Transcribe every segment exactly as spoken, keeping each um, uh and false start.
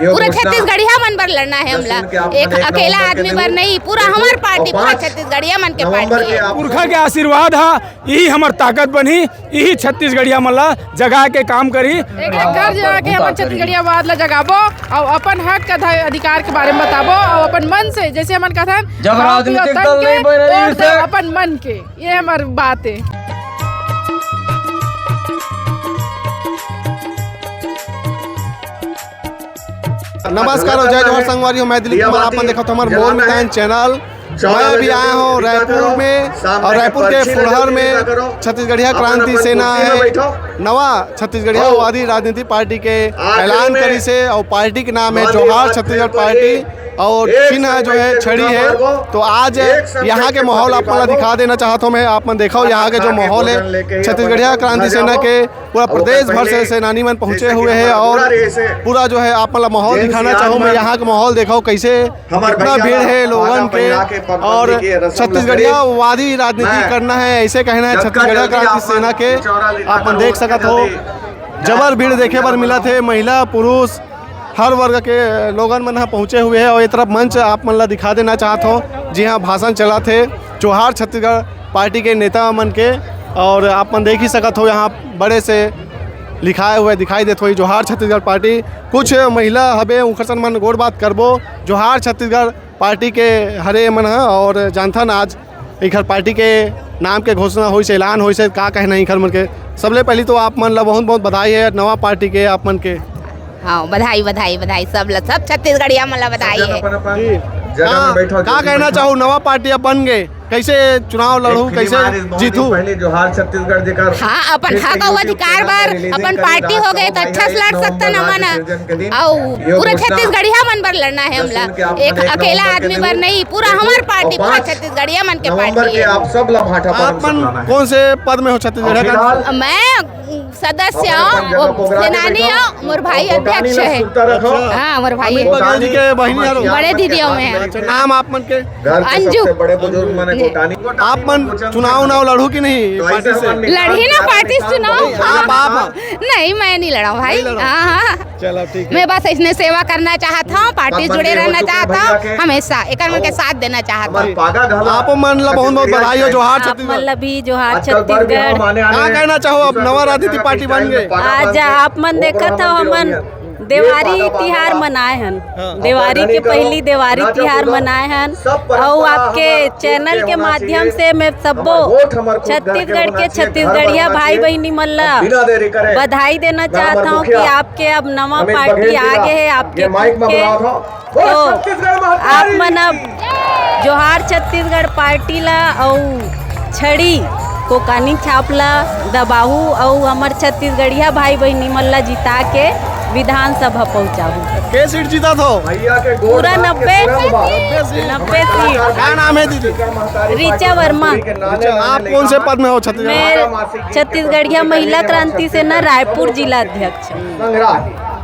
पूरा छत्तीसगढ़िया मन बर लड़ना है हमला। एक अकेला आदमी बर नहीं, पूरा हमार पार्टी, पूरा छत्तीसगढ़िया मन के पार्टी है। पुरखा के आशीर्वाद हा, यही हमर ताकत बनही, यही छत्तीसगढ़िया मन ला जगा के काम करही। एक एक घर जगा के हमन छत्तीसगढ़िया वाद ला जगाबो, और अपन हक अध-, अधिकार के बारे में बताबो, और अपन मन से, जैसे हमन कहथन, जब राजनीतिक दल नहीं बने रही, अपन मन के, ये हमर बात है। नमस्कार और जय जोहार संगवारी हो, मैं दिलीप कुमार, आप मन देखत हो हमर मोर मितान चैनल। मैं अभी आया हूँ रायपुर में और रायपुर के फुलहर में छत्तीसगढ़िया क्रांति सेना है, नवा छत्तीसगढ़िया वादी राजनीति पार्टी के ऐलान करी से और पार्टी के नाम है जोहार छत्तीसगढ़ पार्टी और चिन्ह जो है छड़ी है। तो आज यहाँ के माहौल आप मन ला दिखा देना चाहत हूँ मैं। आप मन देखो यहाँ के जो माहौल है, छत्तीसगढ़िया क्रांति सेना के पूरा प्रदेश भर से सेनानी मन पहुँचे हुए हैं और पूरा जो है आप मन ला माहौल दिखाना चाहूँ मैं। यहाँ का माहौल देखो कैसे, कितना भीड़ है लोगन के और छत्तीसगढ़िया वादी राजनीति करना है, ऐसे कहना है छत्तीसगढ़िया क्रांति सेना के। आप मन देख सकत हो, जबर भीड़ देखे बर मिलत हे। महिला पुरुष हर वर्ग के लोगन मन ह पहुँचे हुए हे और ये तरफ मंच आप मन ला दिखा देना चाहत हो, जी हाँ, भाषण चलत हे जोहार छत्तीसगढ़ पार्टी के नेता मन के। और आप मन देख ही सकत हो, यहाँ बड़े से लिखाए हुए दिखाई देत होही जोहार छत्तीसगढ़ पार्टी। कुछ महिला हबे, उनकर सन मन गोठ बात करबो। जोहार छत्तीसगढ़ पार्टी के हरे मन ह और जानथन आज इखर पार्टी के नाम के घोषणा होइस, ऐलान होइस, का कहना है इखर मन के। सबले पहली तो आप मन ला बहुत बहुत बधाई है नवा पार्टी के आप मन के। हाँ, बधाई, बधाई, बधाई सब ला, सब छत्तीसगढ़िया मन ला बधाई है। जी। हाँ, का कहना चाहू, नवा पार्टी अब बन गए, कैसे चुनाव लड़ू, कैसे जीतू? पहले जोहार छत्तीसगढ़ जेकर हाँ, अपन हक अउ अधिकार बर अपन पार्टी हो गए तो अच्छा से लड़ सकता न मन। अउ पूरा छत्तीसगढ़िया मन बर लड़ना है हमला, एक अकेला आदमी बर नहीं, पूरा हमार पार्टी, पूरा छत्तीसगढ़िया मन के पार्टी है। आप सब ला भाटा आप मन कौन से पद में हो छत्तीसगढ़ का? मैं सदस्य हो, सेनानी हो, मोर भाई अध्यक्ष है। हाँ, मोर भाई अमित बघेल जी के बहिनी हरो। बड़े दीदियों में है। अच्छा, नाम आप मन के? घर के अंजू। सबसे बड़े बुजुर्ग मन गोटानी। आप मन चुनाव उनाव लड़ू कि नहीं पार्टी से? लड़ही ना पार्टी से चुनाव। आप, आप। नहीं, मैं नहीं लड़ा भाई। नहीं लड़ा। हाँ, हाँ। चलो, ठीक है। मैं बस इसने सेवा करना चाहत हूँ, पार्टी जुड़े रहना चाहत हूँ, हमेशा एकर मन के साथ देना चाहत हूँ। आप मन ला बहुत बहुत बधाई हो, जोहार छत्तीसगढ़। आप मन ला भी जोहार छत्तीसगढ़। का कहना चाहो, आप नवा राजनीति पार्टी बन गए? आज आप मन देखत हो, हमन देवारी तिहार मनाए हन। हाँ। देवारी के पहली देवारी तिहार मनाए हन। अउ आपके चैनल के माध्यम से मैं सब्बो छत्तीसगढ़ के छत्तीसगढ़िया भाई बहिनी मन ला बधाई देना चाहत हूँ कि आपके अब नवा पार्टी आ गए है आपके खुद के। तो आप मन अब जोहार छत्तीसगढ़ पार्टी ला अउ छड़ी कोकानी छाप ला दबाहू अउ हमर छत्तीसगढ़िया भाई बहिनी मन ला जिता के विधानसभा पहुंचाहू। के सीट जीता था? पूरा नब्बे। नब्बे सीट। नब्बे सीट। का नाम है दीदी? ऋचा वर्मा। अच्छा, आप कौन से पद में हो छत्तीसगढ़? मैं छत्तीसगढ़िया महिला क्रांति सेना रायपुर जिला अध्यक्ष।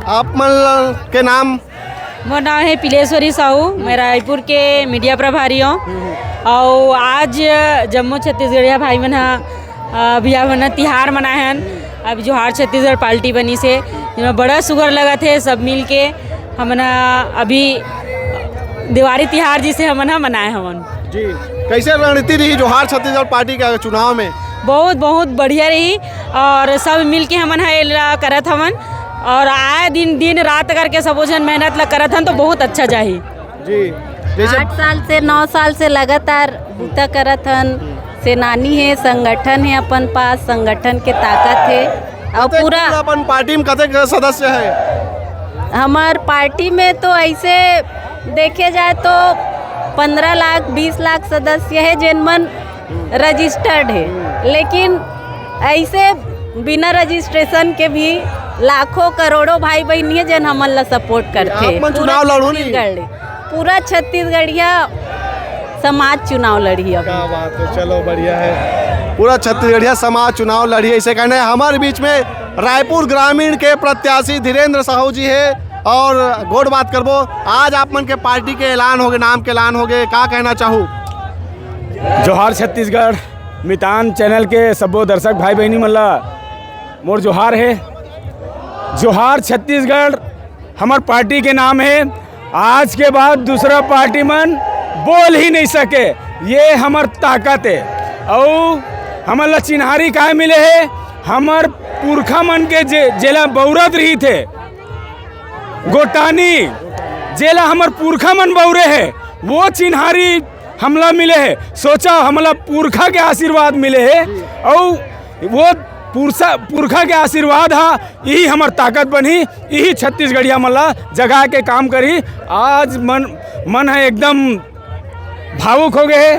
आप मन के नाम? मोर नाम है पिलेश्वरी साहू, मैं रायपुर के मीडिया प्रभारी हूँ। और आज जम्मो छत्तीसगढ़िया भाई मन ह, अ, अभी हमन ह तिहार मनाए हन। अब जोहार छत्तीसगढ़ पार्टी बनी से, जेमा बड़ा सुघर लगत हे। सब मिल के हमन ह अभी देवारी तिहार जिसे हमन ह मनाए हवन। जी, कैसे रणनीति रही जोहार छत्तीसगढ़ पार्टी के चुनाव में? बहुत, बहुत बढ़िया रही और सब मिल के हमन ह एला करत हवन और आए दिन, दिन रात करके सबो झन मेहनत ला करत हन तो बहुत अच्छा जाही। जी, जैसे आठ साल से, नौ साल से लगातार बूता करत हन। सेनानी है, संगठन है अपन पास, संगठन के ताकत है। और कतेक पूरा पूरा अपन पार्टी में कतेक सदस्य है? हमार पार्टी में तो ऐसे देखे जाए तो पन्द्रह लाख, बीस लाख सदस्य है, जेन मन रजिस्टर्ड है, लेकिन ऐसे बिना रजिस्ट्रेशन के भी लाखों करोड़ों भाई बहन है, जेन हमन ला सपोर्ट करथे। आप मन चुनाव लड़ो नहीं? छत्तीसगढ़ ले। पूरा छत्तीसगढ़िया समाज चुनाव लड़ही अब। क्या बात है, चलो बढ़िया है, पूरा छत्तीसगढ़िया समाज चुनाव लड़ही। ऐसे कहने हमारे बीच में रायपुर ग्रामीण के प्रत्याशी धीरेंद्र साहू जी है और गोठ बात करबो। आज आप मन के पार्टी के ऐलान होगे, नाम के ऐलान होगे, का कहना चाहू? जोहार छत्तीसगढ़ मितान चैनल के सब्बो दर्शक भाई बहिनी मन ला मोर जोहार है। जोहार छत्तीसगढ़ हमर पार्टी के नाम हे। आज के बाद दूसरा पार्टी मन बोल ही नहीं सके, ये हमर ताकत हे। अउ हमन ला चिन्हारी काय मिले हे? हमर पुरखा मन के जे, जेला बउरत रहिथे गोटानी, जेला हमर पुरखा मन बउरे हे, वो चिन्हारी हमला मिले हे। सोचा, हमला पुरखा के आशीर्वाद मिले हे, अउ वो पुरसा पुरखा के आशीर्वाद हा, यही हमर ताकत बनही, यही छत्तीसगढ़िया मन ला जगा के काम करही। आज मन मन ह एकदम भावुक हो गए हे,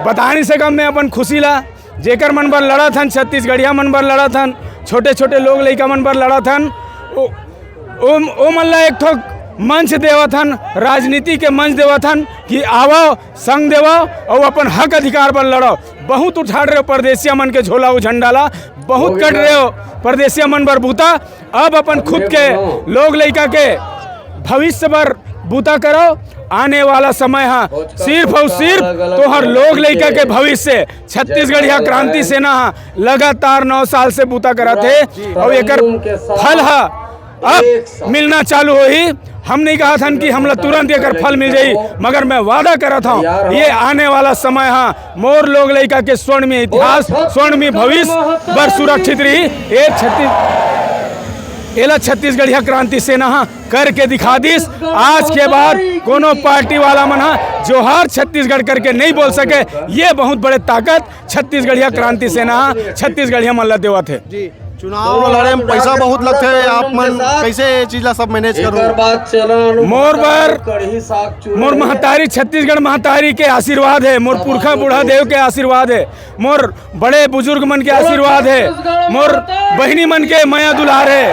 बता नहीं सकम मैं अपन खुशी ला। जेकर मन बर लड़त हन, छत्तीसगढ़िया मन बर लड़त हन, छोटे छोटे लोग लइका मन बर लड़त हन, ओ, ओ, ओ मन ला एक ठो मंच देवत हन, राजनीति के मंच देवत हन कि आवव, संग देवव अउ अपन हक अधिकार बर लड़व। बहुत उठाड़ रहे हो परदेसिया मन के झोला अउ झंडा ला, बहुत कट रहे हो परदेसिया मन बर बूता। अब अपन खुद के लोग लइका के भविष्य बर बूता करो। आने वाला समय हा सिर्फ अउ सिर्फ तोहर लोग लइका के भविष्य। छत्तीसगढ़िया क्रांति सेना हा लगातार नौ साल से बूता करत हे अउ एकर फल हा अब मिलना चालू होही। हम नहीं कहत हन कि हमला तुरंत एकर फल मिल जाई, मगर मैं वादा करत हूँ, ये आने वाला समय हा मोर लोग लइका के स्वर्णिम इतिहास, स्वर्णिम भविष्य बर सुरक्षित रही। ये छत्तीस एला छत्तीसगढ़िया क्रांति सेना हा करके दिखा दिस। आज के बाद कोनो पार्टी वाला मन हा जोहार छत्तीसगढ़ करके नहीं बोल सके। ये बहुत बड़े ताकत छत्तीसगढ़िया क्रांति सेना हा छत्तीसगढ़िया मन ला देवत हे। चुनाव लड़े में पैसा बहुत लगथे, आप मन कैसे ये चीज ला सब मैनेज करो? मोर बर मोर महतारी, छत्तीसगढ़ महतारी के आशीर्वाद हे, मोर पुरखा बूढ़ा देव के आशीर्वाद हे, मोर बड़े बुजुर्ग मन के आशीर्वाद हे, मोर बहिनी मन के मया दुलार हे।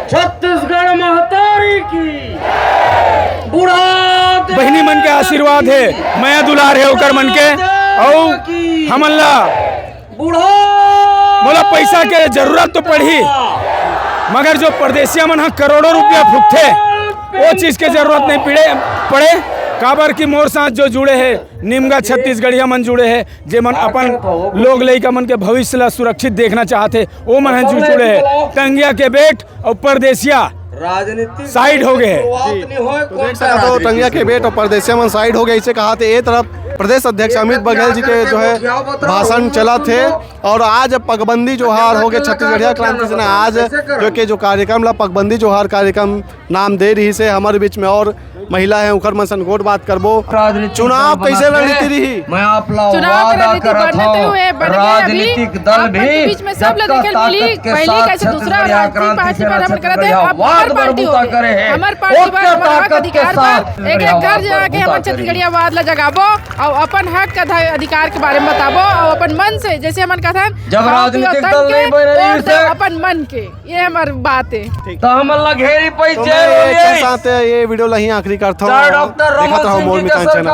छत्तीसगढ़ महतारी की बूढ़ा बहिनी मन के आशीर्वाद हे, मया दुलार हे ओकर मन के। अउ हमन ला मोला पैसा के जरूरत तो पड़ही, मगर जो परदेसिया मन ह करोड़ों रुपया फूकथे, वो चीज के जरूरत नहीं पड़े पड़े। काबर कि मोर साथ जो जुड़े हे निमगा छत्तीसगढ़िया मन जुड़े हे, जेमन अपन लोग लइका मन के भविष्य ला सुरक्षित देखना चाहथे, वो मन ह जुड़े हे। टंगिया के बेट अउ परदेसिया साइड हो गए। तो देख सकत हो टंगिया के बेट अउ परदेसिया मन साइड हो गए, इसे कहा थे। ए तरफ प्रदेश अध्यक्ष अमित बघेल जी के जो है भाषण चलत हे अउ आज पगबंदी जोहार हो गए। छत्तीसगढ़िया क्रांति सेना आज जो के जो कार्यक्रम ला पगबंदी जोहार कार्यक्रम नाम दे रही से हमर बीच में अउ महिला है उखर मन सन गोठ बात करबो। चुनाव कैसे रणनीति रही? मैं आप ला चुनाव के रणनीति बनते हुए बन गए। अभी राजनीतिक दल भी बीच में सब लोग देखे मिली, पहली कैसे दूसरा राजनीतिक पार्टी पर हमन करते हैं। अब हर पार्टी हो गए, हमर पार्टी पर, हमर हक अधिकार पर एक एक घर जाके हमन छत्तीसगढ़िया आवाज ला जगाबो अउ अपन हक अधिकार के बारे में बताबो अउ अपन मन से, जैसे हमन कहथन, जब राजनीतिक दल नहीं बन रही से अपन मन के, ये हमर बात है। तो हमन ला घेरी पैसे तो मैं एक साथ ये वीडियो ला ही आखिरी करता हूँ। देखत रहो मोर मितान चैनल।